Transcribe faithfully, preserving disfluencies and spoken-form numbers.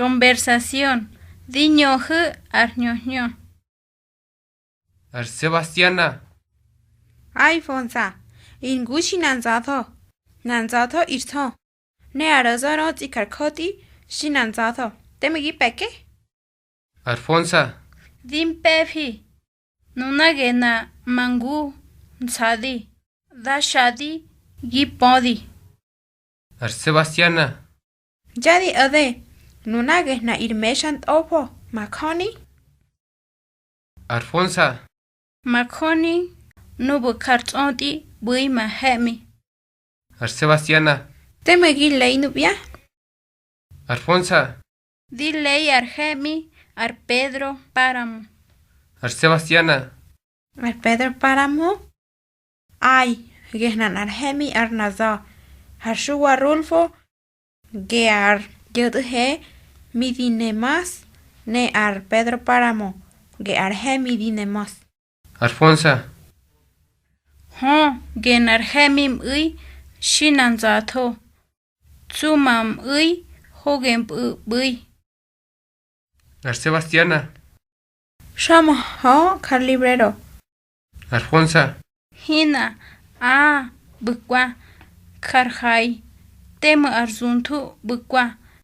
Conversación. Di ñöhu̱ ar hñö hñö. Ar Sebastiana. Ai, Fonsa, ir ngu xi na nza̱tho. Na nza̱tho ir sö. Ne ar O̱za̱ rötsꞌi jar jötꞌi xi na nza̱tho. Teme gi pe̱ke? Ar Fonsa. Di mpe̱fi. Nuna gehna ma ngu nsa̱di, da xadi gi pödi. Ar Sebastiana. Ya di o̱de, nuna gehna ir mexa ntꞌofo majöni. Ar Fonsa. Majöni nuꞌbu̱ jar tsꞌötꞌi ꞌbu̱i ma he̱ꞌmi. Ar Sebastiana. Teme gi lei nupya? Ar Fonsa. Di lei ar he̱ꞌmi ar Pedro Páramo. Ar Sebastiana. Ar Pedro Páramo. Ai, gehna nꞌar he̱ꞌmi ar Naza̱, har Xuwa Rulfo, ge ar ꞌyo̱tꞌu̱he Midinemas, ne ar Pedro Páramo, ge ar he̱ Midinemas. Ar Fonsa. Hö, ge nꞌar he̱ꞌmi mꞌu̱i xi na nza̱tho. Tsu ma mꞌu̱i hoge mpꞌu̱ ꞌbu̱i. Ar Sebastiana. Xa mö hö jar librero. Ar Fonsa. Hinꞌa, aa, ꞌbu̱kwa, jar hai, temꞌu̱ ar zunthu ꞌbu̱kwa,